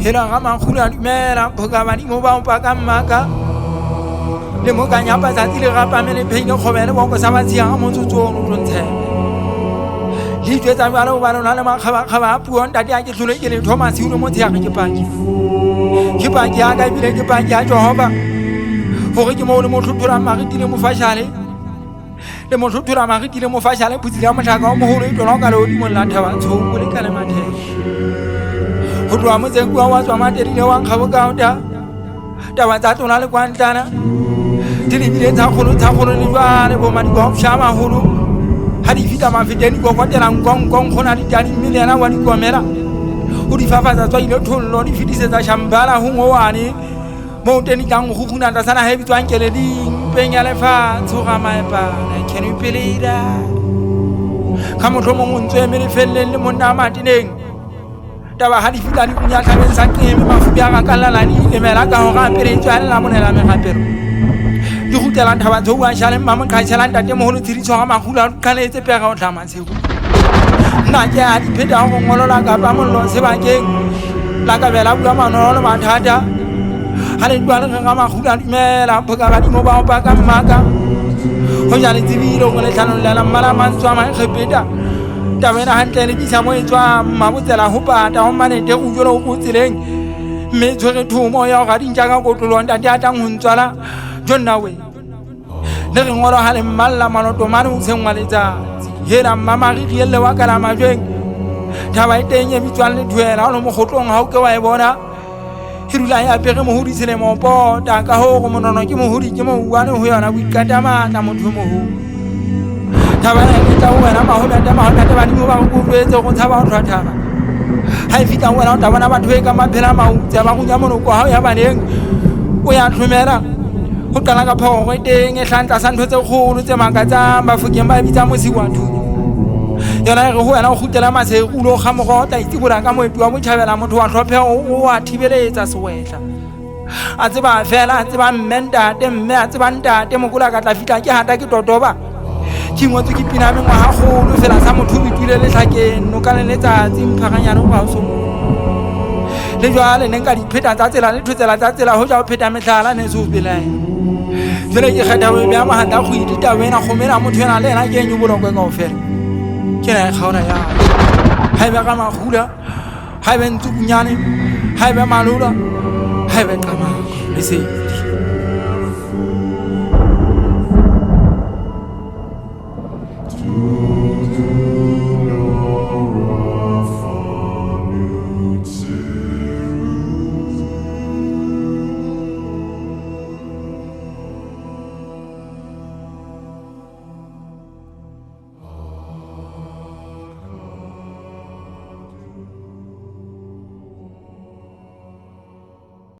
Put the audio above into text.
Hela ga makgolo a dumela phoka badimo ba opa ka mmaka le mo ka nyapa tsatsi le rapame le pheile kgobe le boko sa batshia ga motsotso ono tlo ntshebe le itwetsa jalo ba lona le makgabakgaba a puo ntate a ke tlhole ke le thoma siu le motshegare ke paki ke paki ya ka ebile ke paki ya jehova gore ke moo le mo tlhotholang mariti le mofashale le mo tlhothola mariti le mofashale phutsi ya motlhaka o mogolo e tlola o ka legodimong la thaba tshoko le ka le mathele go tloga motseng kua wa tswa matelile wa nkgabokao ta taba tsa tlola le kwantlana di lebile tshakgolo tshakgolo le jwale bomadikwa go magolo ga di fita mafeteng di kokotela nkonkong go na ditadi mme le ena wa di komela o di fafatsa tswa ile thollo di fetisetsa shambala go ngowane mo teng di tlang go guna tlasa naga e bitswang keleding mpeng ya lefatshe ga maepana can you believe that ka motlho mongwe o ntse eme lefeleleng le monna a mateneng taba ga di fihla di kunya tlhabeng sa qeme mafubi a gakallala di ilemela ka gore a pele e tswelela monela megapelo di gutlelang thaba tshou a šaleng mamoqhatšhelang tate mogolo tshediso ga magula a qhaletse pega o tla matsheko nna ke a di pheta go ngolola kapa mollo sebakeng la kabela bua manolo le mathata ga le tloa le ga magula dumela phoka badimo ba opa ka mmaka go ja le tsebile go le tlhanolela mmala mantswe a mankgepeta taba ena gantle le bisa mo e tswa mmabotsela go pata go manete go jolo go tseleng mme tshwere thomo ya go ga dintša ka kotlolong tate a tlang go ntswala jo nna we le re ngolo ga le mmalla malotomane o tshengwa letsatsi hela mmamariri elle wa kala majweng thaba e teng e bitswang lethuela o le mogotlong ga o ke wa e bona e dula e apere mohodi selemo pota ka hoo go monono ke mohodi ke mouane ho yona boikata matla motho moholo thaba ena e tla ho wena mahonate mahonate badimo ba go jwetse go tshaba ho tlhwa thaba ha e fihla ho wena o tla bona batho e ka maphela mautse ba runya monoko ha o ya baneng o ya tlhomela ho qala ka phorogo e teng e hlang tlasa ntho tse kgolo tse makatsang bafokeng ba e bitsa mosi wa thunya yona e re ho wena o kgutlela maseru o lo kga moroho o tla itsibola ka moeti wa botjhabela motho wa hlopheho o a thibeletsa sewehla a tseba fela a tseba mme ntate mme a tseba ntate mokola ka tla fihla ke hata ke totoba ke ngotswe ke pina mengwaga kgolo fela sa motho o bitule letlhakeng noka le letsatsi mphaganyane o ga o le jwale ne nka dipheta tsa tsela le thotsela tsa tsela ho ja ho pheta mehlala ne se o belaela jwale ke kgetha ho e beha mohatla kgwedi taba ena kgomo ena motho ena le ena ke e nyobolokwe kaofela ke na e kgaola ya ha e be ka makgula ha e be ntsukunyane ha e be malola ha e be qamako le se.